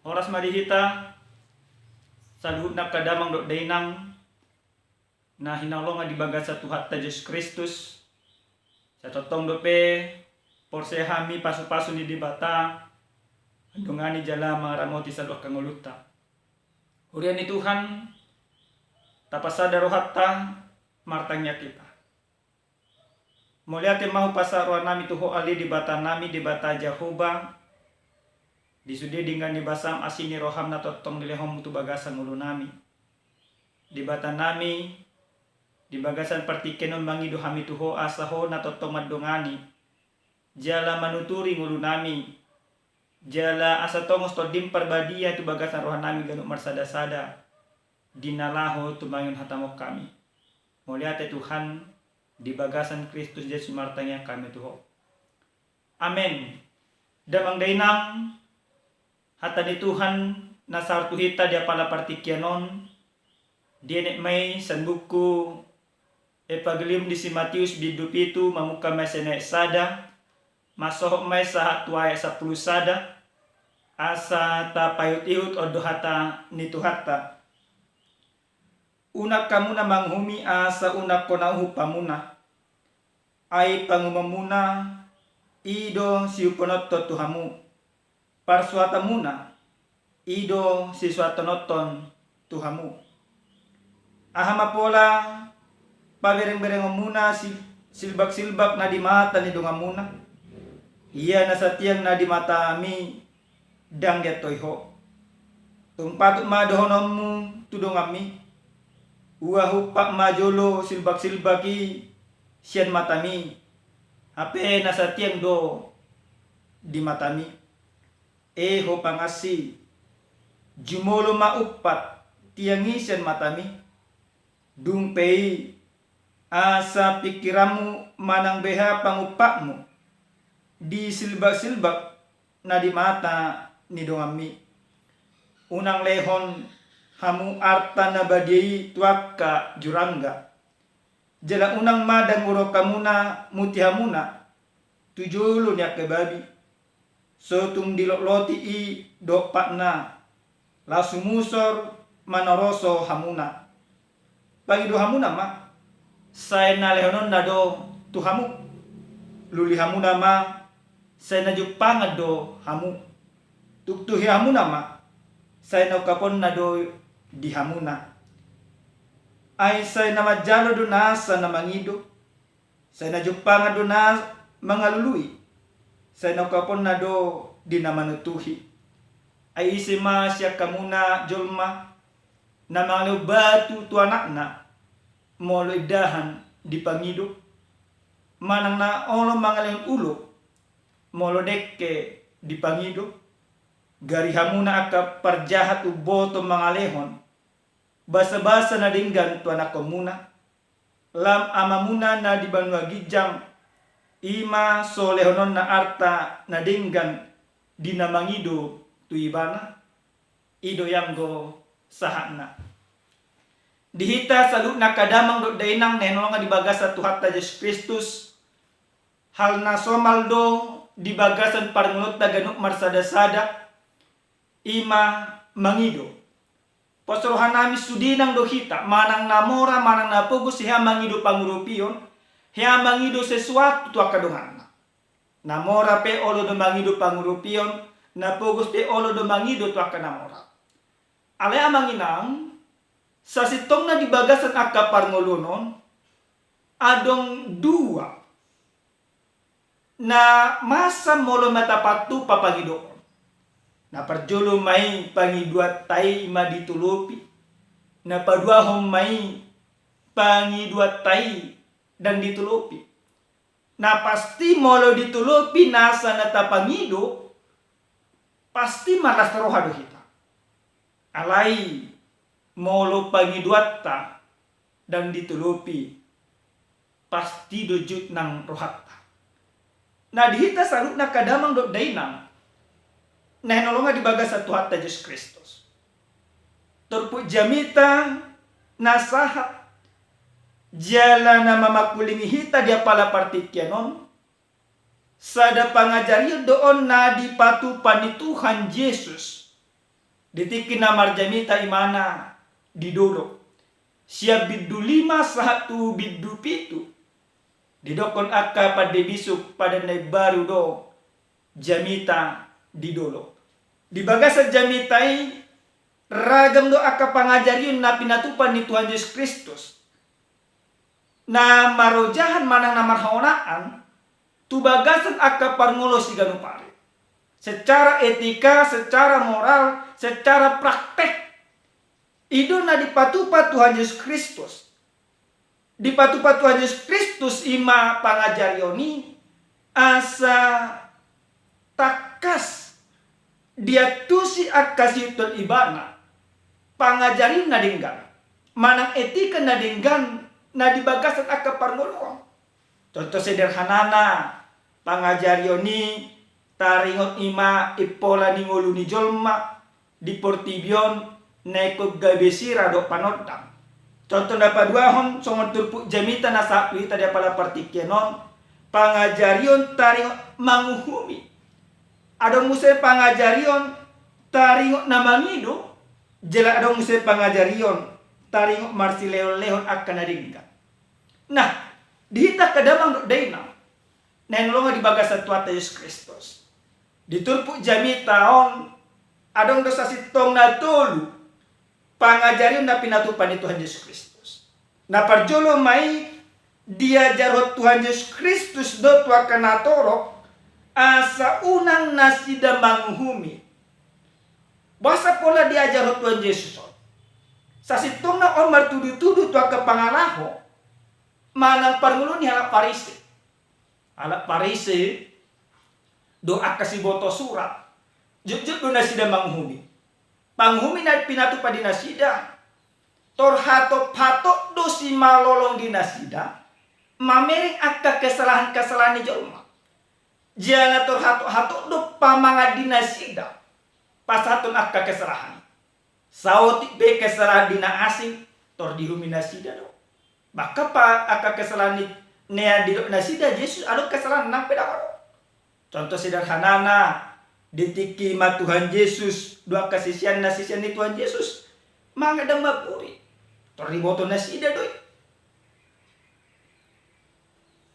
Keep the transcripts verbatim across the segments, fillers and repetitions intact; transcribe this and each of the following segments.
Horas ma di hita saluhutna angka damang dohot dainang na hinaholongan di bagasan Tuhanta Jesus Kristus. Sai tongtong dope porsea hami pasupasu ni Debata mandongani jala mangaramoti saluhut angka ngolunta. Huria ni Tuhan, tapasada rohanta, martangiang hita. Mauliate ma hupasahat rohanami tu Ho ale Debatanami, Debata Jahowa, di sude denggan ni basam asi ni roham na tongtong dilehonmu tu bagasan ngolunami. Debatanami, di bagasan partingkian on mangido hami tu Ho asa Ho na tongtong mandongani jala manuturi ngolunami, jala asa tongos Tondim Parbadia tu bagasan rohanami ganup marsadasada di na laho tumangihon hataM on hami. Mauliate Tuhan, di bagasan Kristus Jesus martangiang hami tu Ho. Amen. Damang dainang, hata ni Tuhan na sahat tu hita di apala partingkian on, dienet ma i sian buku Evangelium di si Matius bindu pitu, mamungka ma i sian ayat sada, mansohot ma i sahat tu ayat sampulu sada, asa tapaihutihut on do hata ni Tuhanta. Unang hamuna manguhumi asa unang hona uhum hamuna. Ai panguhumanmuna i do siuhupononton tu hamu. Parsuhatanmuna i do sisuhatononton tu hamu. Aha ma pola paberengberengonmuna si-, silbaksilbak na di mata ni donganmuna? Ia na satiang na di matami ndang diantoi ho. Tung patut ma dohononmu tu donganmi: Ua huumpat ma jolo silbaksilbak i sian matami, hape na satiang do di matami. E ho pangansi, jumolo ma umpat tiang i sian matami. Dung pe i, asa pingkiranmu manang beha pangumpatmu di silbaksilbak na di mata ni donganmi. Unang lehon hamu arta na badia i tu angka jurangga. Jala unang ma danggoron hamuna mutihamuna tu jolo ni angka babi. So tung dilotloti i dohot patna, laos humusor manoroso hamuna. Pangido hamuna ma, sai na lehononna do tu hamu. Lului hamuna ma, sai na jumpangan do hamu. Tuktuhi hamuna ma, sai na ungkaponna do di hamuna. Ai sai na manjalo do nasa na mangido, sai na jumpangan do na mangalului, sai na ungkaponna do di na manutuhi. Ai ise ma sian hamuna jolma na mangalehon batu tu anakna, molo indahan dipangido? Manang na olo mangalehon ulo, molo dengke dipangido? Gari hamuna angka parjahat umboto mangalehon basabasa na denggan tu anakkonmuna. Lam Amamuna na di banua ginjang, i ma so lehononna arta na denggan di na mangido tu ibana. I do i anggo sahatna. Di hita saluhutna angka damang dohot dainang na hinaholongan di bagasan Tuhanta Jesus Kristus, hal na somal do di bagasan parngoluonta ganup marsadasada, i ma mangido. Pos rohanami sude nang do hita, manang na mora manang na pogos, hea mangido pangurupion, hea mangido sesuatu tu angka donganna. Na mora pe olo do mangido pangurupion, na pogos pe olo do mangido tu angka na mora. Alai amang inang, sasintongna di bagasan angka parngoluon on, adong dua na masa molo ma tapatupa pangidoon. Na parjolo ma i pangidoanta i ma ditolopi. Na paduahon ma i pangidoanta i ndang ditolopi. Na pasti molo ditolopi nasa na tapangido, pasti marlas roha do hita. Alai molo pangidoanta ndang ditolopi, pasti do jut nang rohanta. Na di hita saluhutna angka damang dohot dainang na hinaholongan di bagasan Tuhanta Jesus Kristus, turpuk jamita na sahat jala na mamangkulingi hita di apala partingkian on, sada pangajarion do on na dipatupa ni Tuhan Jesus Di tingki na marjamita imana di dolok, sian bindu lima sahat tu bindu pitu, didokkon angka pande bisuk pada na imbaru do jamita di dolok. Di bagasan jamita i ragam do angka pangajarion na pinatupa ni Tuhan Jesus Kristus, na marojahan manang na marhaonaan tu bagasan angka parngoluon siganup ari. Secara etika, secara moral, secara praktek, i do na dipatupa Tuhan Jesus Kristus. Dipatupa Tuhan Jesus Kristus ima pangajarion i asa tangkas diantusi angka siihuthon ibana pangajarion na denggan manang etika na denggan na di bagasan angka parngoluon. Contoh sederhanana, pangajarion i taringot ima impola ni ngolu ni jolma di portibi on na ingkon gabe sira dohot panondang. Contoh na paduahon, songon turpuk jamita na sahat tu hita di apala partingkian on, pangajarion taringot manguhumi. Adong muse pangajarion taringot na mangido, jala adong muse pangajarion taringot marsilehonlehon angka na denggan. Nah, di hita angka damang dohot dainang na hinaholongan di bagasan Tuhanta Jesus Kristus, di turpuk jamita on adong do sasintongna tolu pangajarion na pinatupa ni Tuhan Jesus Kristus. Na parjolo ma i, diajarhon Tuhan Jesus Kristus do tu angka natorop asa unang nasida manguhumi. Boasa pola diajarhon Tuhan Jesus on? Sasintongna on martudutudu tu angka pangalaho manang parngoluon ni halak Parise. Halak Parise dohot angka siboto surat, jotjot do nasida manguhumi. Panguhumi na pinatupa di nasida, tor hatophatop do simalolong di nasida mamereng angka kesalahan-kesalahan ni jolma. Jala tor hatophatop do pamangan di nasida pasahathon angka kesalahan i. Saotik pe kesalahan di na asing, tor diuhumi nasida do. Bahkan pa angka kesalahan ni, na didok nasida, Jesus adong kesalahan nang pe dang adong. Contoh sederhanana, di tingki ima Tuhan Jesus dohot angka siseanna, sisean ni Tuhan Jesus mangan dang mamburi, tor diboto nasida do i.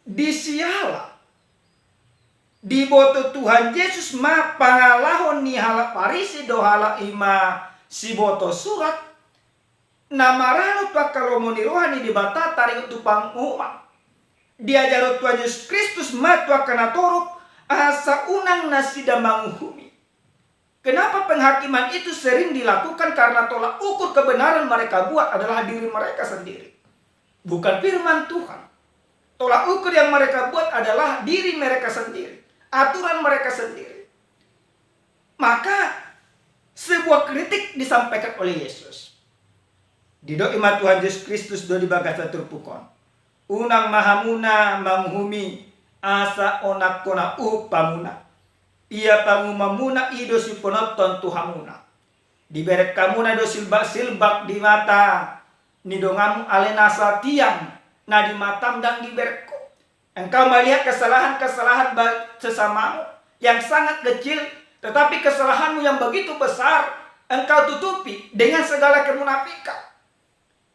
Di siala diboto Tuhan Jesus ma pangalaho ni halak Parise dohot halak ima siboto surat, na maralo tu angka lomo ni roha ni Debata taringot tu panguhuman. Diajarhon Tuhan Jesus Kristus ma tu angka natorop asa unang nasida manguhumi. Kenapa penghakiman itu sering dilakukan? Karena tolak ukur kebenaran mereka buat adalah diri mereka sendiri, bukan firman Tuhan. Tolak ukur yang mereka buat adalah diri mereka sendiri, aturan mereka sendiri. Maka sebuah kritik disampaikan oleh Yesus. Didok ima Tuhan Jesus Kristus do di bagasan turpuk on, unang ma hamuna manguhumi asa onakhona uhum hamuna. Ia panguhumanmuna i do sipononton tu hamuna. Dibereng hamuna do silbaksilbak di mata ni donganmu, alai nasa tiang na di matam dang dibereng ho. Engkau melihat kesalahan-kesalahan ba-, sesamamu yang sangat kecil, tetapi kesalahanmu yang begitu besar engkau tutupi dengan segala kemunafikan.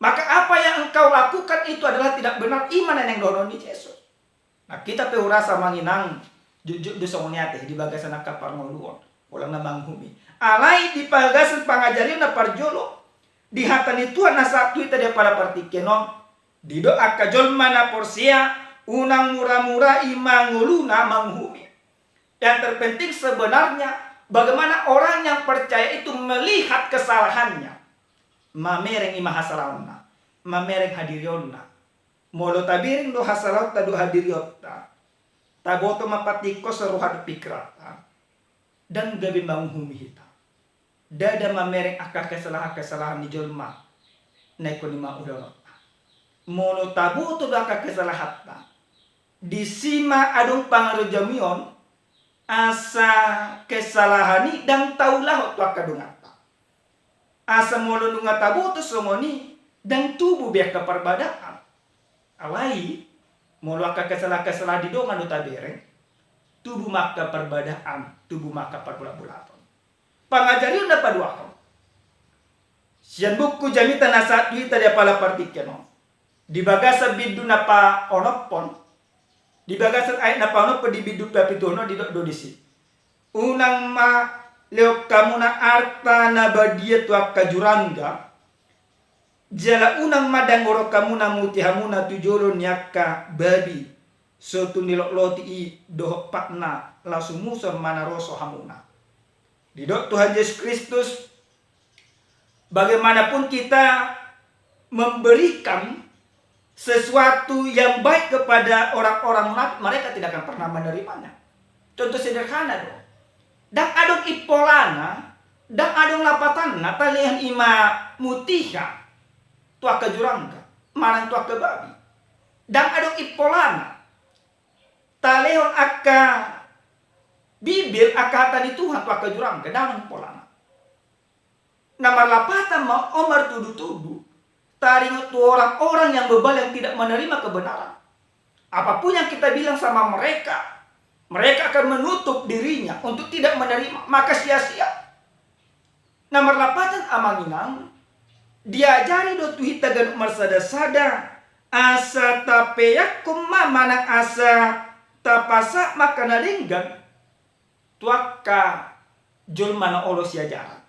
Maka apa yang engkau lakukan itu adalah tidak benar, i ma na naeng dohonon ni Jesus. Nah, hita pe hurasa manginang jotjot do songon i ate di bagasan angka parngoluon, holan na manguhumi. Alai di bagasan pangajarion na parjolo, di hata ni Tuhan na sahat tu hita di apala partingkian on, didok angka jolma na porsea unang muramura i ma ngoluna manguhumi. Yang terpenting sebenarnya bagaimana orang yang percaya itu melihat kesalahannya. Mamereng i ma hasalaonna, mamereng hadirionna. Molo tabereng do hasalaonta dohot hadirionta, taboto ma patingkoshon roha dohot pingkiranta. Dang gabe manguhumi hita. Ndada mamereng angka kesalahan-kesalahan ni jolma na ingkon i ma ulaonta. Molo taboto do angka kesalahanta, disi ma adong pangarantomion asa kesalahan i dang taulahon tu angka donganta. Asa molo nunga taboto songon i, dang tubu be angka parbadaan. Alai molo angka kesalahan-kesalahan di dongan do tabereng, tubu ma angka parbadaan, tubu ma angka parbolatbolaton. Pangajarion na paduahon, Sian buku Jamita na sahat tu hita di apala partingkian on, di bagasan bindu na paonomhon, di bagasan ayat na paonomhon di bindu papituhon on, didok do disi: Unang ma lehon hamuna arta na badia tu angka jurangga, jala unang ma dangoron hamuna muti hamuna tu jolo ni angka babi, so tung nilotloti i dohot patna, laos humusor ma naroso hamuna. Didok Tuhan Jesus Kristus, bagaimanapun kita memberikan sesuatu yang baik kepada orang-orang munafik, mereka tidak akan pernah menerimanya. Contoh sederhana do. Ndang adong impolana, ndang adong lapatanna, talehon i ma mutiha tu angka jurangga manang tu angka babi. Ndang adong impolana, talehon angka Bibel, angka hata ni Tuhan tu angka jurangga, ndang adong impolana. Na marlapatan ma on martudutudu taringot tu orang-orang yang bebal, yang tidak menerima kebenaran. Apapun yang kita bilang sama mereka, mereka akan menutup dirinya untuk tidak menerima, maka sia-sia. Na marlapatan, amang inang, diajari do tu hita ganup marsadasada asa tapeakhon ma manang asa tapasahat ma angka na denggan tu angka jolma na olo siajaran.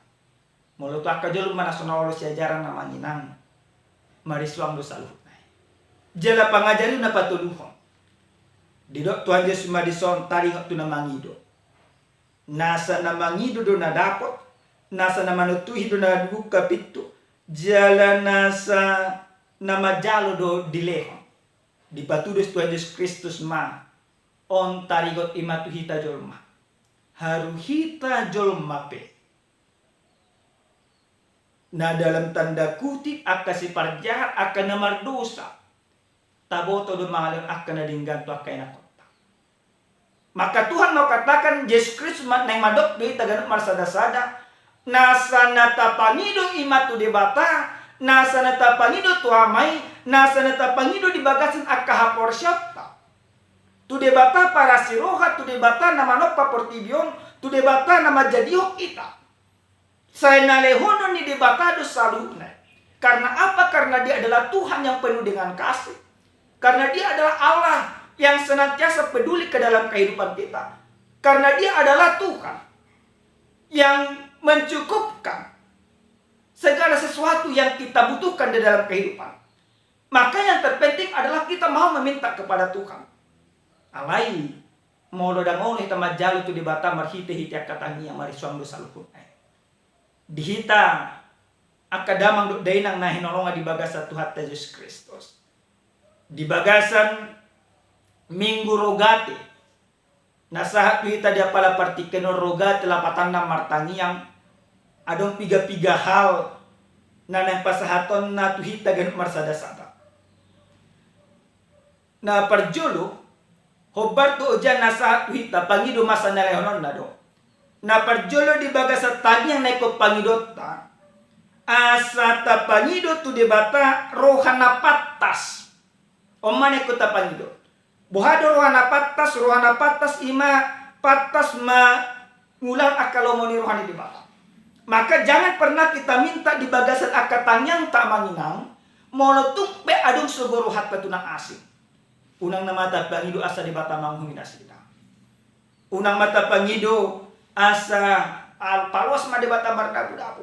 Molo tu angka jolma na so na olo siajaran, amang inang, marisuang do saluhutna i. Jala pangajari na patoluhon. Didok Tuhan Jesus ma dison taringot tu na mangido. Nasa na mangido do na dapot, nasa na manuntuhi do na bungka pintu, jala nasa na manjalo do dilehon. Dipatudos Tuhan Jesus Kristus ma on taringot i ma tu hita jolma. Haru hita jolma pe na dalam tanda kutip angka siparjahat, angka na mardosa, taboto do mangalehon angka na denggan tu angka ianakhonta. Maka Tuhan mau katakan, Jesus Kristus ma naeng mandok tu hita ganup marsadasada, nasa na tapangido i ma tu Debata, nasa na tapangido tu Ama i, nasa na tapangido di bagasan angka haporseaonta tu Debata parasi roha, tu Debata na manompa portibi on, tu Debata na manjadihon hita. Sai na lehonon ni Debata do saluhutna. Karena apa? Karena Dia adalah Tuhan yang penuh dengan kasih. Karena Dia adalah Allah yang senantiasa peduli ke dalam kehidupan kita. Karena Dia adalah Tuhan yang mencukupkan segala sesuatu yang kita butuhkan di dalam kehidupan. Maka yang terpenting adalah kita mau meminta kepada Tuhan. Alai, molo ndang olo hita manjalo tu Debata marhitehite angka tangiang, marisuang do saluhutna i. Di hita angka damang dohot dainang na hinaholongan di bagasan Tuhanta Jesus Kristus, di bagasan Minggu Rogate na sahat tu hita di apala partingkian on, Rogate lapatanna martangiang, adong piga-piga hal na naeng pasahatonna tu hita ganup marsadasada. Na parjolo, hombar tu oja na sahat tu hita, pangido ma asa na lehononna do. Na parjolo di bagasan tangiang na ingkon pangidonta, asa tapangido tu Debata roha na pantas. On ma na ingkon tapangido. Boha do roha na pantas? Roha na pantas i ma pantas mangulahon angka lomo ni roha ni Debata. Maka jangan pernah kita minta di bagasan angka tangiangta, amang inang, molo tung pe adong sogo rohanta tu na asing. Unang ma tapangido asa Debata manguhumi nasida. Unang ma tapangido asa, al-, paloas ma Debata mardabudabu.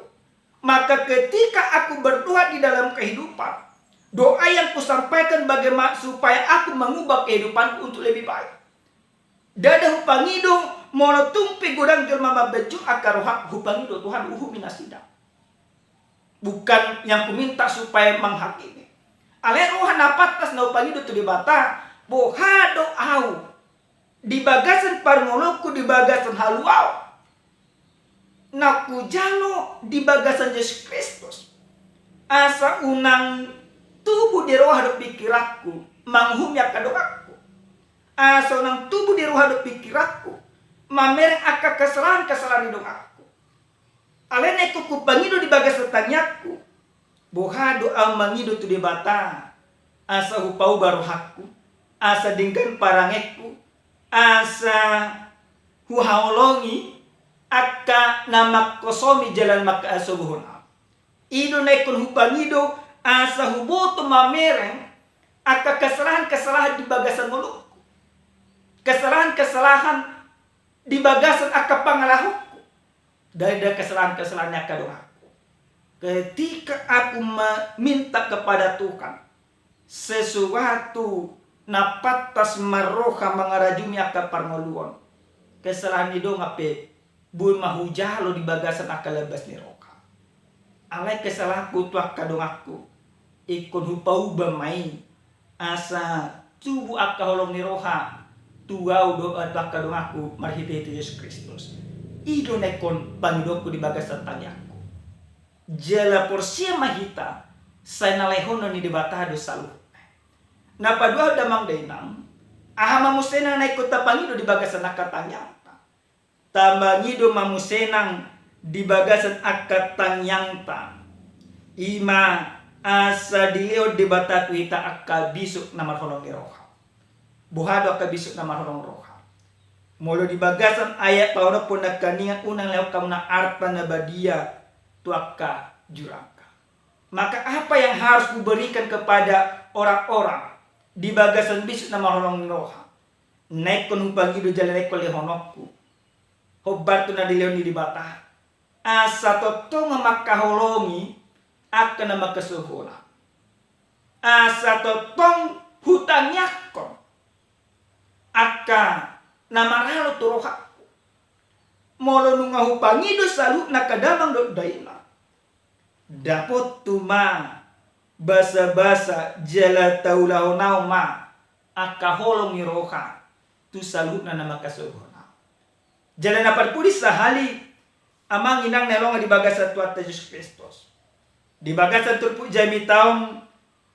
Maka ketika aku berdoa di dalam kehidupan, doa yang kusampaikan bagaimana supaya aku mengubah kehidupanku untuk lebih baik. Ndada hupangido molo tung pe godang jolma mambenjut angka rohangku, hupangido Tuhan, uhumi nasida. Bukan yang kuminta supaya menghakimi. Alai roha na pantas na hupangido tu Debata, boha do ahu di bagasan parngoluonku, di bagasan haluaon na hujalo di bagasan Jesus Kristus, asa unang tubu di roha dohot pingkiranku manguhumi angka donganku, asa unang tubu di roha dohot pingkiranku mamereng angka kesalahan-kesalahan ni donganku. Alai na ingkon hupangido di bagasan tangiangku, boha do ahu mangido tu Debata asa hupauba rohangku, asa denggan parangeanku, asa huhaholongi angka na mangkosomi jala mangkasogohon ahu. I do na ingkon hupangido asa huboto mamereng angka kesalahan-kesalahan di bagasan ngolungku, kesalahan-kesalahan di bagasan angka pangalahonku, dari, dari kesalahan-kesalahan ni angka donganku. Ketika aku meminta kepada Tuhan sesuatu na pantas marroha mangarajumi angka parngoluon, kesalahan ni dongan pe boi ma hujalo di bagasan angka lambas ni roha. Alai kesalahanku tu angka donganku ingkon hupauba ma i asa tubu angka holong ni roha tu ahu dohot tu angka donganku marhitehite Jesus Kristus. I do na ingkon pangidoonku di bagasan tangiangku. Jala porsea ma hita, sai na lehonon ni Debata do saluhutna. Na paduahon damang dainang, aha ma muse nang na ingkon tapangido di bagasan angka tangiangta? Tapangido ma muse nang di bagasan angka tangiangta, i ma asa dilehon Debata tu hita angka bisuk na marholong ni roha. Boha do angka bisuk na marholong roha? Molo di bagasan ayat paonomhon nangkaningan, unang lehon hamu nang arta na badia tu angka jurangga. Maka apa yang harus kuberikan kepada orang-orang di bagasan bisuk na marholong ni roha? Na ingkon hupangido jala na ingkon lehononku, hombar tu na dilehon ni Debata, asa tongtong mangkaholongi angka na mangkasohot. Asa tongtong hutangiangkon angka na maralo tu rohangku. Molo nunga hupangido saluhutna angka damang dohot dainang, dapothu ma basabasa jala taulahon ahu ma angka holong ni roha tu saluhutna na mangkasohot ahu. Jala na parpudi sahali, amang inang na hinaholongan di bagasan Tuhanta Jesus Kristus, di bagasan turpuk jamita on,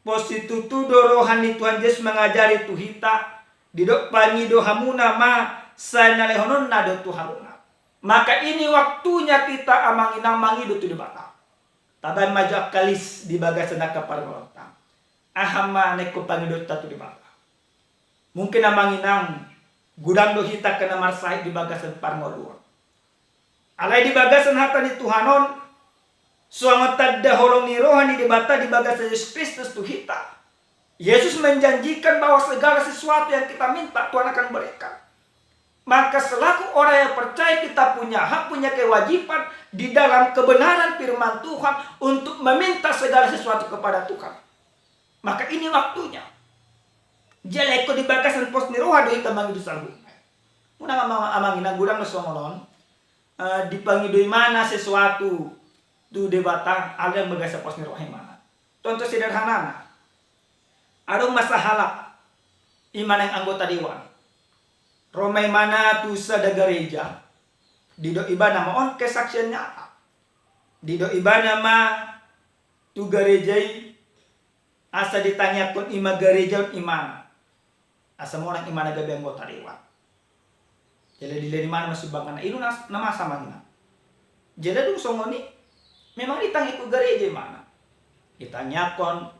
pos situtu do roha ni Tuhan Jesus mangajari tu hita, didok pangido hamuna ma, sai na lehononna do tu hamuna. Maka ini waktunya kita, amang inang, mangido tu Debata. Tabaen ma jo angka lis di bagasan angka parngoluonta. Aha ma na ingkon pangidoonta tu Debata? Mungkin, amang inang, godang do hita angka na marsahit di bagasan parngoluon. Alai di bagasan hata ni Tuhan on, songon tanda holong ni roha ni Debata di bagasan Jesus Kristus tu hita, Yesus menjanjikan bahwa segala sesuatu yang kita minta, Tuhan akan berikan. Maka selaku orang yang percaya, kita punya hak, punya kewajiban di dalam kebenaran firman Tuhan untuk meminta segala sesuatu kepada Tuhan. Maka ini waktunya. Jala ingkon di bagasan pos ni roha do hita mangido saluhutna. Unang, amang, amang inang, godang do songon on, eh, dipangido ibana sesuatu tu Debata, alai di bagasan pos ni roha ibana. Contoh sederhanana, adong ma sahalak ibana na anggota dewan. Ro ma ibana tu sada gareja, didok ibana ma on kesaksian nyata. Didok ibana ma tu gareja i, asa ditangiangkon i ma gareja on ibana, asa monang ibana gabe anggota dewan. Jala dilehon ibana ma sumbanganna. I do na, na masa, amang inang. Jala dung songon i, memang ditangiangkon gareja ibana. Ditangiangkon,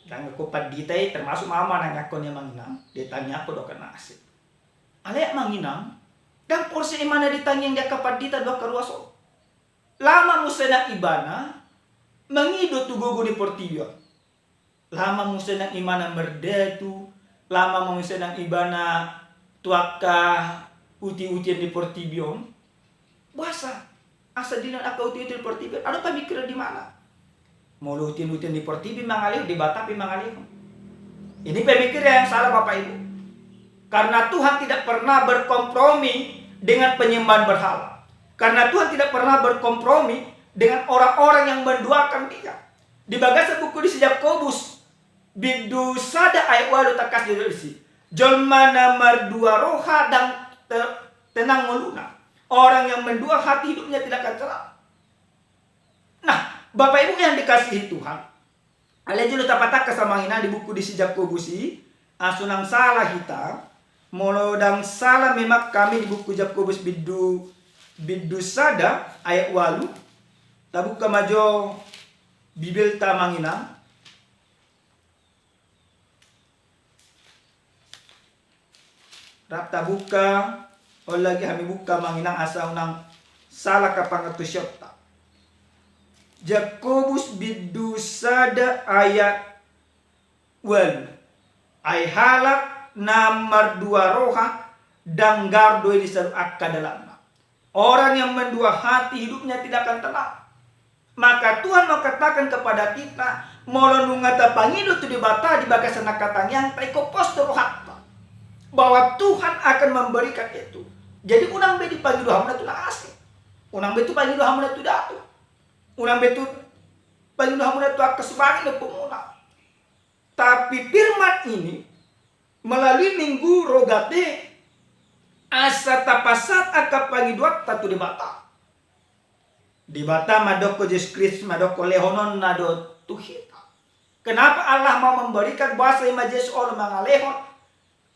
ditangiangkon pandita i, termasuk ahu ma nangiangkon i, amang inang. Ditangiangkon dohot na asing. Alai, amang inang, ndang porsea ibana ditangiang di angka pandita dohot angka ruas on. Laho ma muse nang ibana mangido tu gogo ni portibi on. Laho ma muse nang ibana mardatu, laho ma muse nang ibana tu angka uti-utian di portibi on. Boasa? Asa dilehon angka uti-uti di portibi on, adong pamingkironna di ibana. Molo uti-utian di portibi mangalehon, Debata pe mangalehon. Ini pemikiran yang salah, Bapak Ibu. Karena Tuhan tidak pernah berkompromi dengan penyembahan berhala. Karena Tuhan tidak pernah berkompromi dengan orang-orang yang menduakan Dia. Di bagasan buku di si Jakobus, bindu sada ayat ualu tangkas didok disi. Jolma na mardua roha ndang te-, tenang ngoluna. Orang yang mendua hati hidupnya tidak akan tenang. Nah, Bapak Ibu yang dikasihi Tuhan, alai jolo tapatangkas, amang inang, di buku di si Jakobus i, asa unang sala hita, molo ndang sala memang hami di buku Jakobus bindu, bindu sada ayat ualu, tabuka ma jo Bibelta, amang inang. Rap tabuka, on lagi hami buka, amang inang, asa unang sala angka pangantusionta. Jakobus bindu sada ayat ualu. Ai halak na mardua roha, danggar do i di saluhut angka dalanna. Orang yang mendua hati hidupnya tidak akan tenang. Maka Tuhan mengatakan kepada kita, molo nunga tapangido tu Debata di bagasan angka tangiangta, ingkon pos do rohanta bahwa Tuhan akan memberikan itu. Jadi unang be dipangido hamu na tu na asing. Unang be dipangido hamu na tu datu. Unang be dipangido hamu na tu angka sumangi na pumuna. Tapi firman ini melalui Minggu Rogate asa tapasahat angka pangidoanta tu Debata. Debata mandok, Jesus Kristus mandok, lehononna do tu hita. Kenapa Allah mau memberikan bahasa ima Jesus olo mangalehon?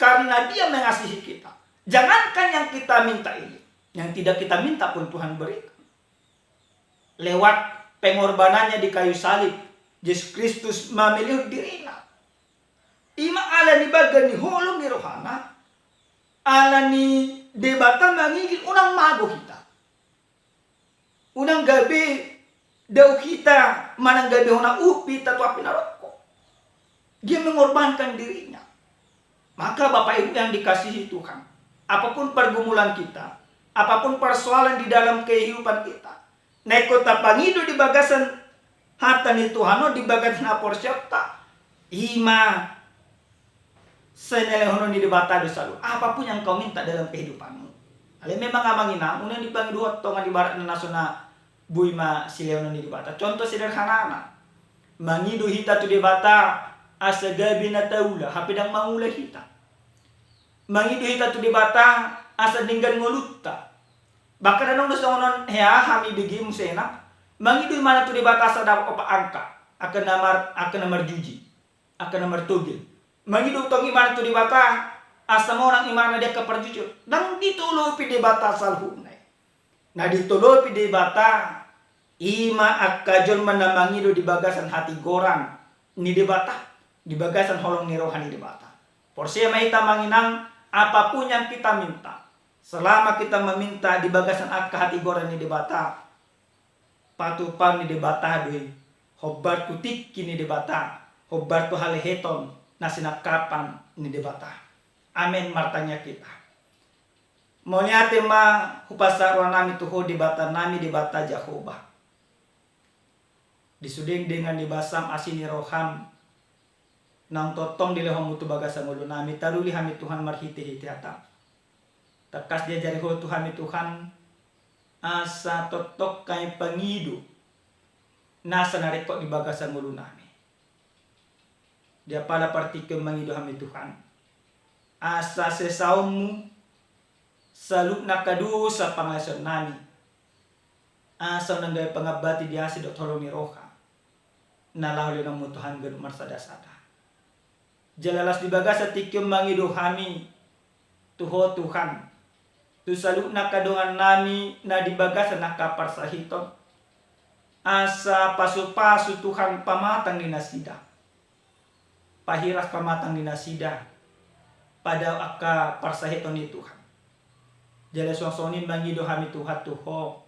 Karena Dia mengasihi kita. Jangankan yang kita minta ini, yang tidak kita minta pun Tuhan berikan. Lewat pengorbanannya di kayu salib, Jesus Kristus mamilihon dirina. Ima ala ni bagas ni holong ni rohana, ala ni Debata mangigil unang mago hita. Unang gabe dao hita manang gabe hona uhup hita tu api naroko. Dia mengorbankan dirinya. Maka Bapak Ibu yang dikasihi Tuhan, apapun pergumulan kita, apapun persoalan di dalam kehidupan kita, na ingkon tapangido di bagasan hata ni Tuhan on, di bagasan haporseaonta, ima sai na lehonon ni Debata do saluhut apapun yang kau minta dalam kehidupanmu. Alai memang amang inang, unang dipangido ho tongon ibaratna na so na boi ma silehononna Debata. Contoh sederhanana, mangido hita tu Debata asa gabe na taula, hape ndang mangula hita. Mangido hita tu Debata asa denggan ngolunta. Bahkan adong do songon on, hea hami bege muse na mangido imana tu Debata asa dapot opat angka, angka na mar-, angka na marjuji, angka na martogel. Mangido tong imana tu Debata asa monang imana di angka parjujion. Ndang ditolopi Debata saluhutna i. Na ditolopi Debata ima angka jolma na mangido di bagasan hatigoran ni Debata, di bagasan holong ni roha ni Debata. Porsea ma hita amang inang, apapun yang kita minta, selama kita meminta di bagasan angka hatigoran ni Debata, patupaon ni Debata do i, hombar tu tingki ni Debata, hombar tu haleheton na sinangkapan ni Debata. Amen. Martangiang hita. Mauliate ma hupasahat rohanami tu Ho Debatanami, Debata Jahowa. Di sude dengan ni basam asi ni roham, naung tongtong dilehonmu tu bagasan ngolunami, taruli hami Tuhan marhitehite hataM. Tangkas diajari Ho tu hami Tuhan, asa tongtong hami pangido nasa na ringkot di bagasan ngolunami. Di apala partingkian mangido hami Tuhan, asa sesaonmu saluhutna angka dosa pangalaosionnami, asa unang gabe pangambati di asi dohot holong ni roha na laho lehononmu tu hami ganup marsadasada. Jala laos di bagasan tingki on mangido hami tu Ho Tuhan, tu saluhutna angka dongannami na di bagasan angka parsahiton, asa pasupasu Tuhan pamatang ni nasida, pahiras pamatang ni nasida, padao angka parsahiton i Tuhan. Jala suang songon i mangido hami Tuhan tu Ho,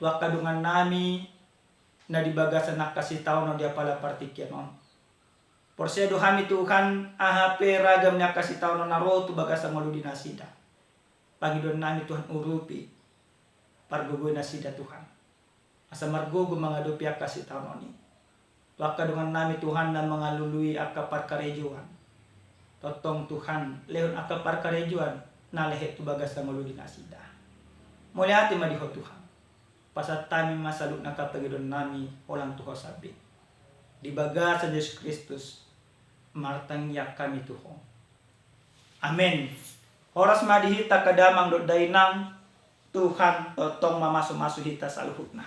tu angka dongannami na di bagasan angka sitaonon di apala partingkian on. Porsea do hami Tuhan, aha pe ragam ni angka sitaonon na ro tu bagasan ngolu di nasida, pangidoannami Tuhan urupi, pargogoi nasida Tuhan, asa margogo mangadopi angka sitaonon i. Tu angka dongannami Tuhan na mangalului angka parkarejoan, tongtong Tuhan lehon angka parkarejoan na lehet tu bagasan ngolu di nasida. Mauliate ma di Ho Tuhan. Pasahat hami ma saluhutna angka pangidoannami holan tu Ho sambing. Di bagasan Jesus Kristus martangiang hami tu Ho. Amen. Horas ma di hita angka damang dohot dainang, Tuhan tongtong mamasumasu hita saluhutna.